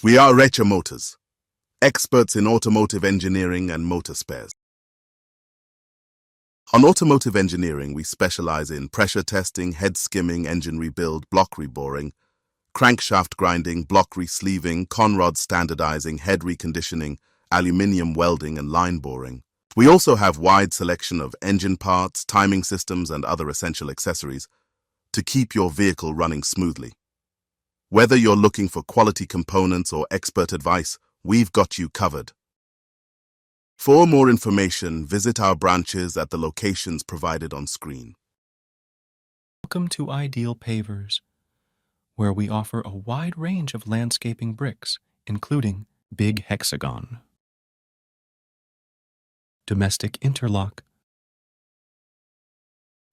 We are Recha Motors, experts in automotive engineering and motor spares. On automotive engineering, we specialize in pressure testing, head skimming, engine rebuild, block reboring, crankshaft grinding, block resleeving, conrod standardizing, head reconditioning, aluminium welding, and line boring. We also have wide selection of engine parts, timing systems, and other essential accessories to keep your vehicle running smoothly. Whether you're looking for quality components or expert advice, we've got you covered. For more information, visit our branches at the locations provided on screen. Welcome to Ideal Pavers, where we offer a wide range of landscaping bricks, including Big Hexagon, Domestic Interlock,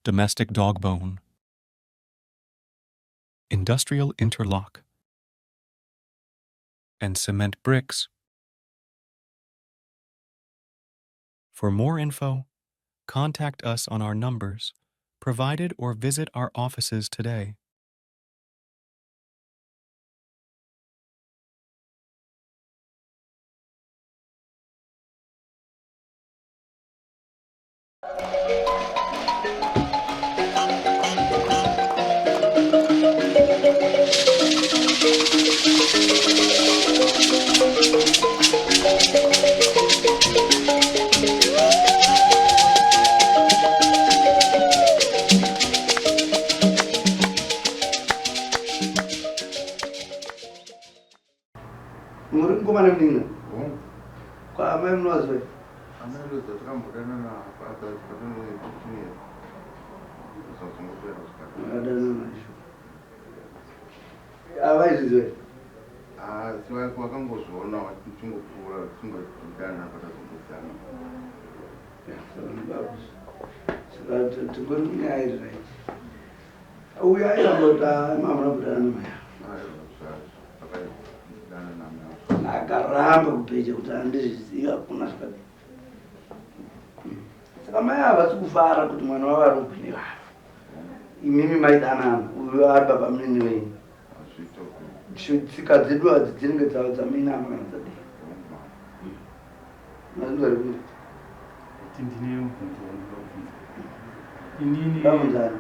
Domestic Dogbone, Industrial Interlock, and Cement Bricks. For more info, contact us on our numbers provided or visit our offices today. Muri mukomana munin'ina? Kwaamai munovaziva? Amai Loza takambodanana paka patane 15 years. Zvazongopera zvikadaro. Makadanana izvo. Havaizviziva here? Ah, vakangozviona tichingokura tichingodana patazongosiyana. Saka tingori munyaya iri right. Uyo airamba kuti hamuna kudana namai ava. Akaramba kubheja kuti handizvizivi hakuna zvakadai. Saka mai ava havasi kufara kuti mwana wavo ari upenyu vavo. Imimi maidanana uyo ari baba munini wenyu. Tsika dzedu hadzi dzinenge dzaminama kana dzadii. Mazvinzwa here kuti? Kuti ndine mubvunzo wandinoda kubvunza. Inini Ndabvunzani.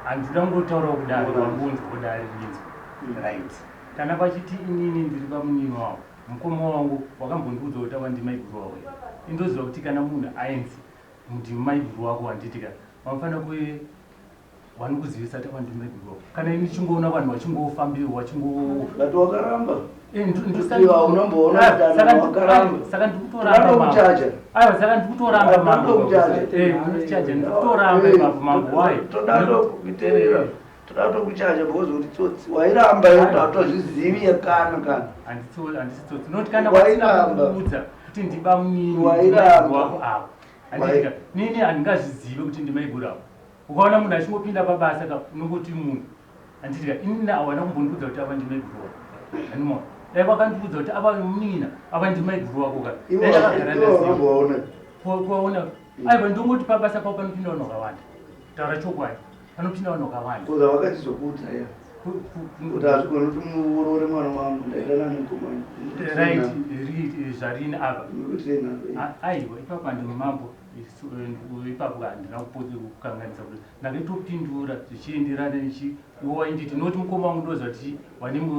Handina kungotaura kudare wangonzwa kudare rinzwa. Right. Kana vachiti inini ndiri bamunini wavo, mukoma wangu wakambondiudza kuti ava ndimaiguru wavo here? Indoziva kuti kana munhu ainzi ndimaiguru wako handiti ka vanofanira kuve vanokuzivisa kuti ava ndimaiguru wako. Kana ini ndichingoona vanhu vachingofambiwa vachingo But wakaramba. Unomboona kudana wakaramba. Saka ndikutoramba mambo. Aiwa saka ndikutoramba mambo. Eh, ndikuchaja ndikutoramba ipapo mambo why? Toda kuterera. Toda kutokuchaja because uri tsotsi. Wairamba iwe hautozvizivi kana kana. Handisi tsotsi. Not kana wairamba kuudza kuti ndibamunini. Wairamba. Wako avo. Handitika. Nini handingazvizive kuti ndimaiguru avo. Ukaona munhu achingopinda pabasa ka unongoti munhu. Handitika. Inini hawana kumbondiudza kuti ava ndimaiguru wako. Anymore. Dai vakandiudza kuti ava munin'ina ava ndimaiguru wako ka. Dai ndakagara ndaziva. Kuwaona. Aiwa ndongoti pabasa pavo panopinda vanhu vakawanda. Taura chokwadi. Panopinda vanhu vakawanda. Ko zvavakachizokuudza ya kuti hazvigoni kuti muroore mwana wangu ndaida nani mukoma Right, zvarini apa. Aiwa ipapo handini mambo ipapo handina kukanganisa kuti ndakatopindura zvichienderana nechi iwo wainditi noti mukoma wangu ndoziva kuti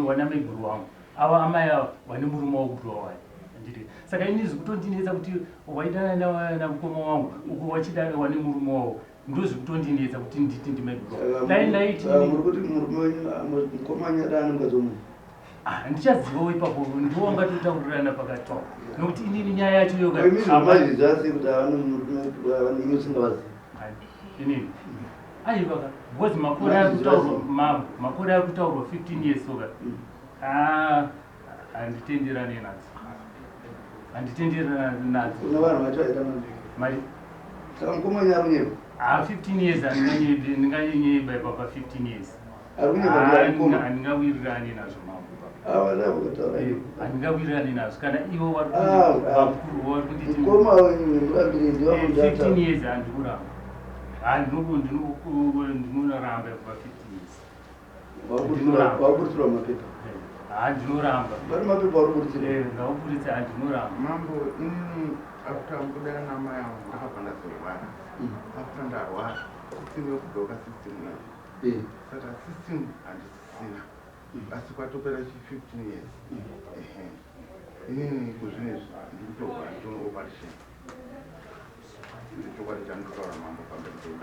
wana maiguru wangu ava amai ava vane murume wakurowa wayo handiti saka ini zvikutondinetsa kuti waidana namukoma wangu uku wachidana wane murume wavo ndozvikutondinetsa kuti nditi ndimaiguru dai ndaiti muri kuti murume wenyu mukoma wenyu adana mukadzi womunhu ah, handichazivawo ipapo ndiwo wangatotaurirana pakati pavo nokuti inini nyaya yacho yogaazviziva kuti avane murume imi usingavazivi inini aiwa ka because makore ari kutaurwa mambo makore ari kutaurwa 15 years soka ah, handitenderane nadzo handitenderane nadzo kuna vanhu vacho vaita mari saka mukoma wenyu ari kunyepa ah 15 years handinganyebi ndinganyenyeba ipapa 15 years ari kunyepa ndiani mukoma handingawirirani nazvo mambo ava ndavo kutaura eh, handingawirirani nazvo kana ivo vari ah, ah. vakuru vari kunditi mukoma wenyu murambire ndivo 15 eh, years handikuramba ndinoramba pa 15 years wakurudzirwa mapepa eh, Ha, ndinoramba. Vari mapepa uri kuburitsira. Eh, ngauburitse, handinoramba. Mambo, inini after kudana namai angu ndakabva ndazorwara. After ndarwara, system yekubloka system nayo. Saka system handisisina, asi kwatopera chi 15 years. Ehe, inini kuzvinezvi ndikutobva nditone operation. Chokwadi chandinotaura, mambo, pamberi penyu.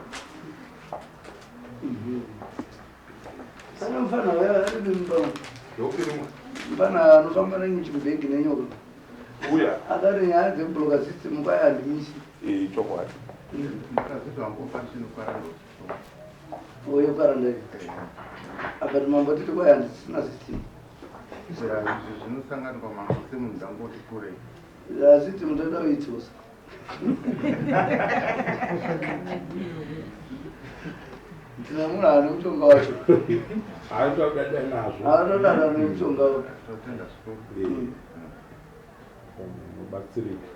Pane mufana uya ari mumba. Ndopirimwa. Mufana anofamba nenyuchi mubhegi nenyoka. Uya. Akati nyaya dzekubloka system kwai handimisi. Chokwadi. Ndikazoita wangu operation kwarando. Uye kwaranda. Akati mambo titi kwai handisina system. Izvi zvinosanganikwa, mambo, semunhu ndangoti kurei. System toda kuitsosa. Tina munhu ane mushonga wacho. Haatodada nazvo. Anodada nemushonga wacho. Totenda zvikuru. Unobatsirika.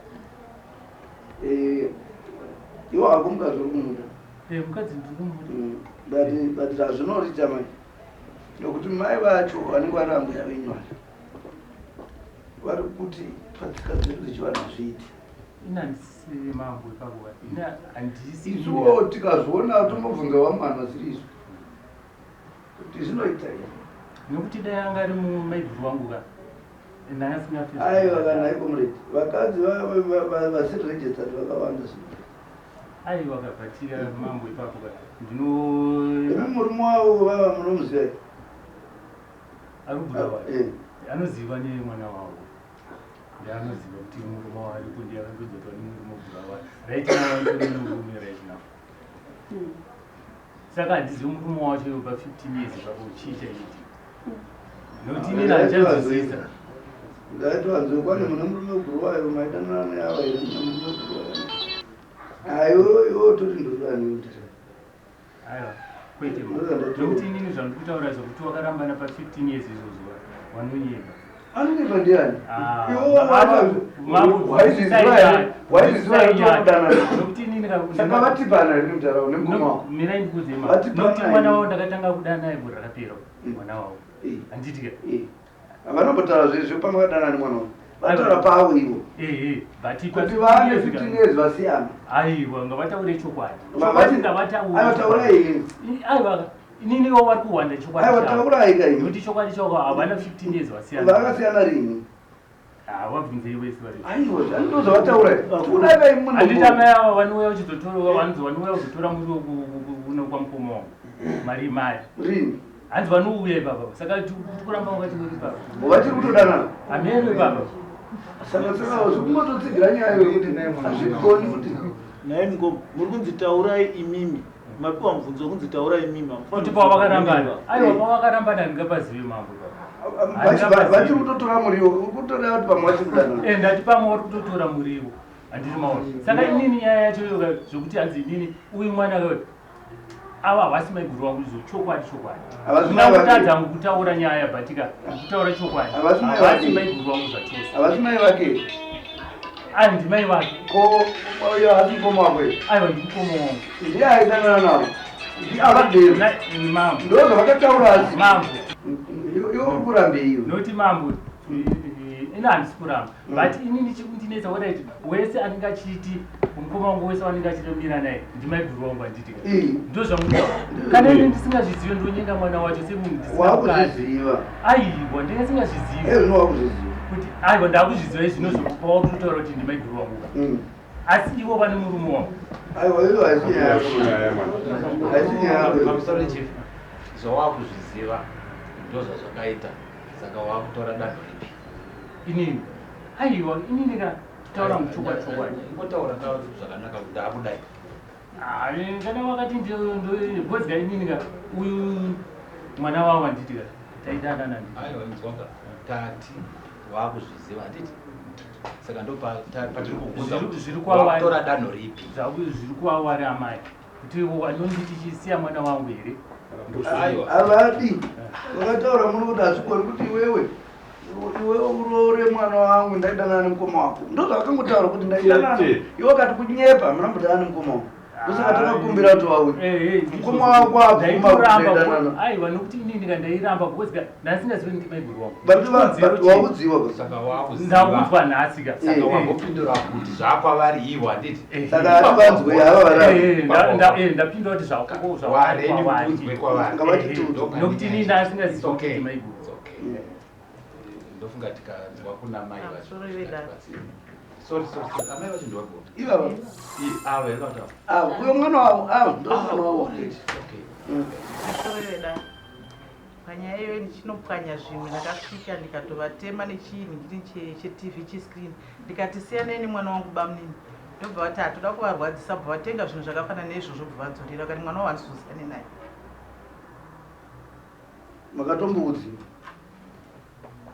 Iwo hako mukadzi uri kumuda? Eh, mukadzi ndiri kumuda. But hazvinorita mai, nokuti mai vacho vanenge vari ambuya venyu vacho vari kuti patsika dzedu dzechivanhu hazviiti. Ina handisi, mambo, ipapo ina handisi. Isuwo tikazviona tombobvunza vamwe vanhu vasiri isu kuti zvinoita here. Nekuti dai anga ari mumaiguru wangu ka, ndanga singafi. Aiwa, kana haiko, mureti vakadzi vasiri registered vakawanda so. Aiwa, kabatira mambo ipapo ka, ndino Imi murume wavo vava munomuziva here? Ari kubuda wacho. Eh. Anoziva nemwana wavo, ndianoziva kuti murume wavo aripo, ndiye akandodzoka nemurume bulawa. Right now anditori nemurume right now, saka handizivi murume wacho pa 15 years ipapo chii chaiitika, nokuti inini handichazwisisa. Ndaiti vanzwe kwani mune murume weguruwayo maidanana neava here? Mune murume weguruwayo aiwo iwo toti ndorani kuti Aiwa, kwete. Ndoda Nokuti inini zvandiri kutaura zvokuti wakarambana pa15 years izvozvo, wanonyepa. Anonyepa ndiani? Ah, Iwo waizviziva here? Waizviziva here kuti wakudanana? Nokuti inini Saka vatipana here nemutarawo nemukoma wako? Mirai ndikuudze ma Vatipana nokuti mwana here? wavo ndakatanga kuda naye gore rakapera, mwana wavo, handiti ka? Havanombotaura zvezvo pamakadanana nemwana wavo, vataura pavo ivo Ehe, but kuti vane 15 years vasiyana. Aiwa, ngavataure chokwadi. Chokwadi ngavataure. Aiwa, taurai ini. Aiwa, ininiwo vari kuwanda chokwadi Aiwa, chavo. taurai ka ini. Nokuti chokwadi chavo havana 15 years vasiyana. Vakasiyana rini? Havabvunzei wese vari. Aiwa, ndo zvavataura kudai munhu. Handiti amai ava vanouya uchizotora, vanzi vanouya kuzotora muriwo kuno kwamukoma wangu, mari mari. Rini? Hanzi vanouya ipapa, saka tikuramba wakati uri ipapa. Vachiri kutodanana? Hameno ipapa. Saka zvikungototsigira nyaya yokuti hazvigoni kuti Naye mukoma, muri kunzi taurai imimi, mapiwa mubvunzo wekunzi taurai imimi. Kuti pavakarambana, aiwa, pavakarambana handingapazivi, mambo, ipapa. Vachiri kutotora muriwo, uri kutoda kuti pamwe vachiri kudanana. Eh, ndati pamwe uri kutotora muriwo, handiri maona. Saka inini nyaya yacho yoga zvokuti hanzi inini uyu mwana ka, ava havasi maiguru vangu izvo, chokwadi chokwadi. Havasi mai vake. Ndakutadza kutaura nyaya, batika kutaura chokwadi. Havasi mai Havasi vake. maiguru vangu zvachose. Havasi mai vake? Ai, ndimai vake. Ko uyo hasi mukoma wako here? Aiwa, ndimukoma wangu. Ndiye aidanana navo? Avadero? Mambo. Ndo zvavakataura asi. Mambo. Iwe uri kurambei iwe? Nokuti mambo, ina handisi kuramba, but inini chikundinetsa, alright, wese anenge achiti mukoma wangu, wese wanenge achitomira naye ndimaiguru wangu, handiti ka? Ndo zvamunotaura. Kana ini ndisingazvizivi, ndonyenga mwana wacho semunhu ndisina mukadzi. Wakuzviziva. Aiwa, ndinge singazvizivi. Ezvino wakuzviziva. Kuti aiwa, ndakuzviziva izvinozvo pawakutotaura kuti ndimaiguru wangu ka, asi ivo vane murume wangu. Aiwa, iyo haisi nyaya yako, haisi nyaya yako. Pamusoro, chief, zvawakuzviziva ndo zvazvakaita, saka wakutora danho ripi? Inini, aiwa, inini ka, taura muchokwadi chokwadi. Ingotaura ka zvakanaka kuti ndakudai. Ah, kana wakati bozika, inini ka, uyu mwana wavo, handiti ka, taidanana, handiti? Aiwa, inzwaka, tati wakuzviziva, handiti? Saka ndo patiri kubvunza kuti Zviri kwavari. wakutora danho ripi? Zviri kwavari amai, kuti anonditi chisiya mwana wangu here. Havadi, vakataura muno kuti hazvigoni kuti iwewe uroore mwana wangu, ndaidanana nemukoma wako. Ndo zvavakangotaura kuti ndaidanana. Chete. Iwe wakati kunyepa, munambodana nemukoma wangu. Ndosaka takakumbira kuti vauye. Mukoma wako abvuma kudanana. Aiwa nokuti inini ka ndairamba because ka ndasingazivi kuti maiguru wangu. But waudziwa saka wakuziva. Ndaudzwa nhasi ka. Saka wambopindura kuti zvakwavari ivo handiti? Saka hativanzwe ava varava. Ndapindura kuti zvako zvawareni udzwe kwavari. Ngavatitiudze. Nokuti inini ndasingazivi kuti maiguru. Okay. Ndofunga tikanzwa kuna mai vacho. Sorry, sorry, sorry. Amai vacho ndiwagona. Ivava. Ava here kana Ava, uyo mwana wavo, ava ndo mwana wavo. Okay. Sorry vedare. Panyaya iyoyo ndichinopwanya zvimwe ndakasvika ndikatovatema nechinhingiri cheTV chiscreen ndikati siyanai nemwana wangu bamunini ndobva vati hatoda kuvarwadzisa bva vatenga zvinhu zvakafanana neizvozvo bva vadzorera vakati mwana wavo handizosiyane naye. Makatomboudziwa?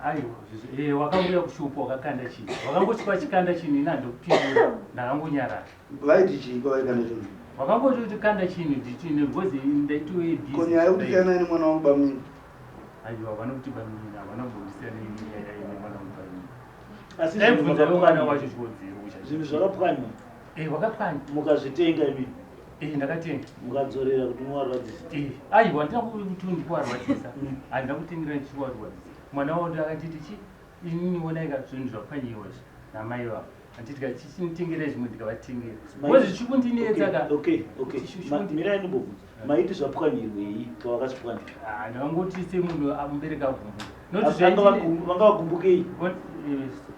Aiwa, eh, wakauya kushupa wakakanda chinhu. Wakangosvika wachikanda chinhu ini handokupindura. Ndakangonyarara. Vaiti chii pavaikanda chinhu? Wakangoti kuti kanda chinhu ndichine because ndaitove busy. Ko nyaya yekuti siyanai nemwana wangu bamunini? Aiwa, havana kuti bamunini, havana kumbondisiya nenyaya yemwana wangu bamunini. Asi Ndaibvunza iwe mwana wacho chikonzero chacho. Zvinhu zvakapwanywa. Eh, wakapwanya. Mukazvitenga imi. Eh, ndakatenga. Mukadzorera kuti muvarwadzise. Eh, aiwa ndina kuti ndikuvarwadzisa. Handina kutengera ndichivarwadzisa. Mwana wavo ndakanditi chi inini wonaika zvinhu zvapwanyiwa izvi namai vavo. Handiti ka chichinitengerai zvimwe ndikavatengera. Because zvichikundinetsa ka. Okay, okay. Mirai ndimbobvunza. Maiti zvapwanyirwei pavakazvipwanya? Ah, ndakangoti semunhu amubereki agumbuka. Not vanga vagumbukei?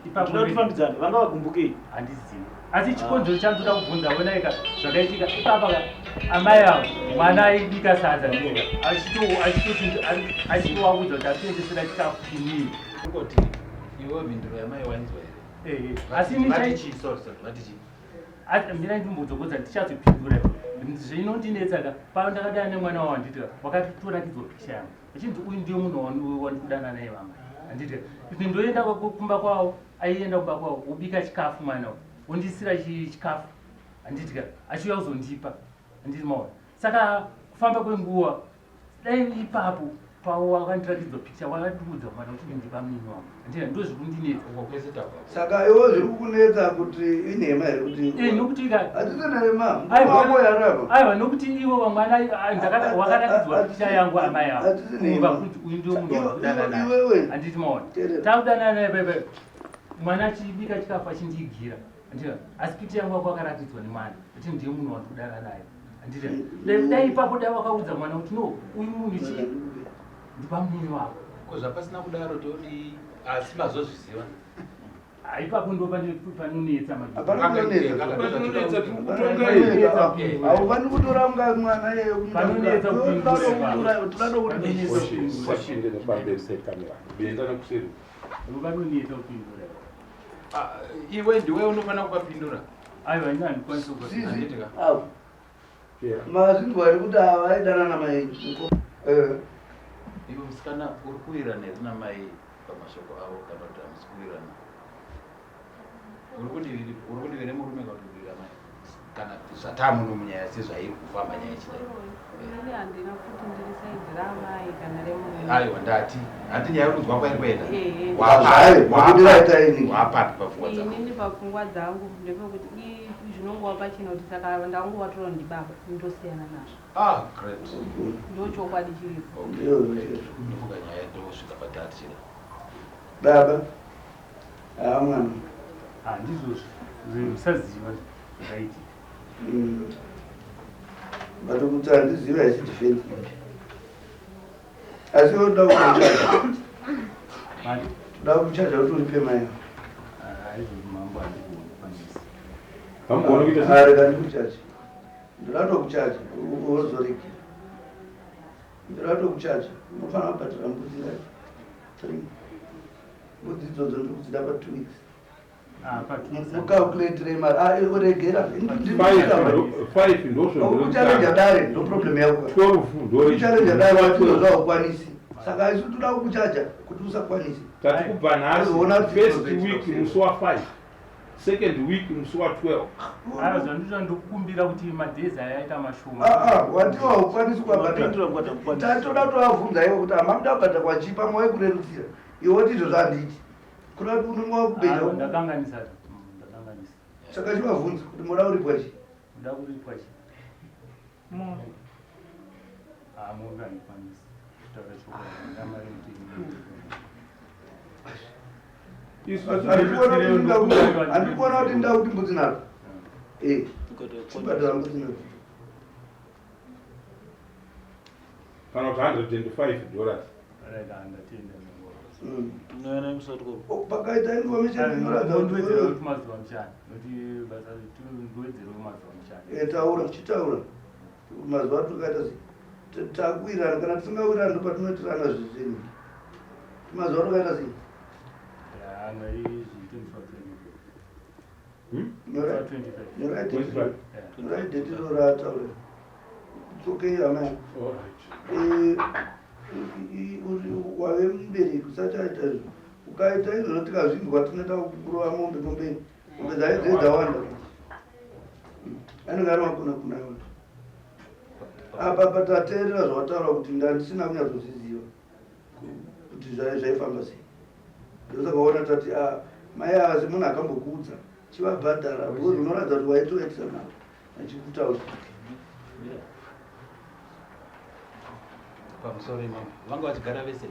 Ipapo Tinoda tifambidzane, vanga vagumbukei? Handizivi. Asi chikonzero chandoda kubvunza wonaika zvakaitika ipapa ka amai avo mwana aibika sadza ndika achitoti achitovaudza kuti atoendesera chikafu inini. Kungoti iwe mhinduro yamai wainzwa here? Eh, asi ini Vati chii? Sorry, sorry. Vati chii? Asi mira ndimbodzokotsa ndichazopindura. Zvinondinetsa ka pano ndakadana nemwana wawo handiti ka wakatorakidzwa picha yangu achinzi uyu ndiye munhu wandikudana naye vamwe handiti ka kuti ndoenda kumba kwavo aienda kumba kwavo wobika chikafu mwana wondisira chikafu handiti ka achiuya kuzondipa handiti maona saka kufamba kwenguva dai ipapo pawakandiratidzwa picture wakatiudza mwana kuti ndiba munini wangu handina ndo zviri kundinetsa saka iwo zviri kukunetsa kuti inhema here kuti eh, nokuti ka hatisi nhema mako yarapa aiwa nokuti ivo vamwana wakaratidzwa picture yangu amai avo kuva kuti uyu ndio munhu wakudanana naye handiti maona takudanana naye bebe mwana achibika chikafu achindiigira Andira, asi picture yangu wako wakaratidzwa nemwana ati ndiye munhu wandikudana naye. Andira, dai dai ipapo dai wakaudza mwana kuti no, uyu munhu chii ndipamunini wako. Ko zvapasina kudaro todii asi mazozviziva. Ah, ipapo ndo pane panonetsa manje. Hapana kunonetsa. Panonetsa tiri kutonga iyi. Haufani kutora nga mwana iye Panonetsa kupindura. Toda kuti Usapinde nepamberi sekamera. Enda nekuseri. Panonetsa kupindura. Ah, iwe ndiwe unofanira kuvapindura. Aiwa, ini handikwanisi kuvapindura. Avo. Mazinzwa here kuti ava vaidanana mai? Eh. Iwe musikana uri kuwirirana here namai pamashoko avo kana kuti hamusi kuwirirana? Uri kudivi remurume kana kuti kudivi ramai? Kana zvatamuno munyaya sezvairi kufamba nyaya ichidai. Ini handina kuti ndiri saidi raamai kana remurume. Aiwa ndati handi nyaya yekunzwa kwairi kuenda. Ehe. Wapapi papfungwa dzako? Inini papfungwa dzangu ndepekuti zvinongova pachena kuti saka ndangovatora ndibaba ndosiyana nazvo. Ah, great. Ndochokwadi chiripo. Okay. Ndofunga nyaya ndosvika patati chida. Baba. Haa mwana. Ah, ndizvozvo. Musaziva zvakaitika. But kuti handizivi haisi defense manje. Asi iwe unoda kuchaja. Unoda kuchaja kuti uripe mai. Ah, izvozvo mambo handikuoni kwanisa. Hamugoni kuita sei? Ah, rega ndikuchaje. Ndoda kutokuchaja wozoregera. Ndoda kutokuchaja. Unofanira kubhadhara mbudzi ngati? Three. Mbudzi idzodzo ndiri kudzida pa 2 weeks. Mucalculatire mari. Ah, regera. Five ndozvo. Ukuchallenge dare ndo problem yako. 12 ndo. Ukuchallenge dare wati ndozvo haukwanisi. Saka isu toda kukuchaja kuti usakwanisi. Tati kubva nhasi first week musi wa 5. Second week musi wa 12. Ayo zvandinoda ndokukumbira kuti madays aya aita mashoma. Ah ah, watiwa haukwanisi kuabhadhara. Tatoda kutovabvunza ivo kuti hamamuda kubhadhara kwachipa pamwe waikurerutsira. Iwe woti izvozvo handiiti. Kuda kuti unenge wakubeja. Ah, ndakanganisa. Ndakanganisa. Saka chivabvunza kuti moda kuripwa chii? Moda kuripwa chii? Mombe. Ah, mombe handikwanisi kutaura chokwadi ndamari Handikuona kuti nda kuti mbudzi nhatu. Eh. Chibhadhara mbudzi nhatu. Kana kuti 105 dollars. Oh, pakaita information inoratidza kuti mazuva mushana nokuti basa ndowedzerewo mazuva mushana. Eh, taura chitaura mazuva atikaita sei takuwirana kana tisingawirani ndopatinoitirana zvizinhu mazuva atikaita sei. Nyorai date iro rataura. It's okay amai. Eh, wave mubereki usachaita izvo. Ukaita izvozvo tikazvinzwa tinoita kurova mombe mombe. Mombe dzaidze dzawanda. Anenge ari makuna kuna iwona. Apa patateerera zvawataura kuti ndandisina kunyatsozviziva kuti zvaifamba sei. Ndosaka waona tati ah, mai ava semunhu akambokuudza chivabhadhara because unoratidza kuti waitoitisa navo achikutaura. Pamusoro imambo vanga vachigara vese?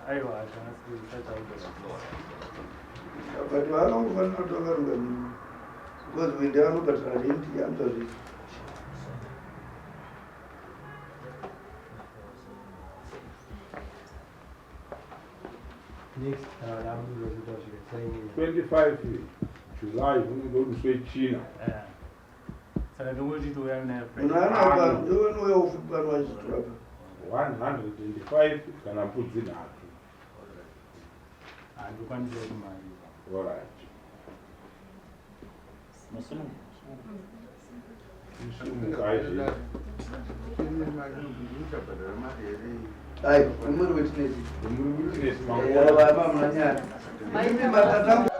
Aiwa, hazvana. But vakangofanira kuti vakaronga because wende anobhadhara rent anoita zvese. Next, ramunozoda kusvika saini. 25 July unenge uri musi wechina. Saka ndongoti touya naye. Munhu anopa ndovanouya ufupi pano vachizitora pa. 105 kana mbudzi nhatu. Handikwanisa kuti mari. Alright. Musumukai zve. Ai, umuri witness. Umuri witness mangwana. Baba muna nyaya. Imi makatanga.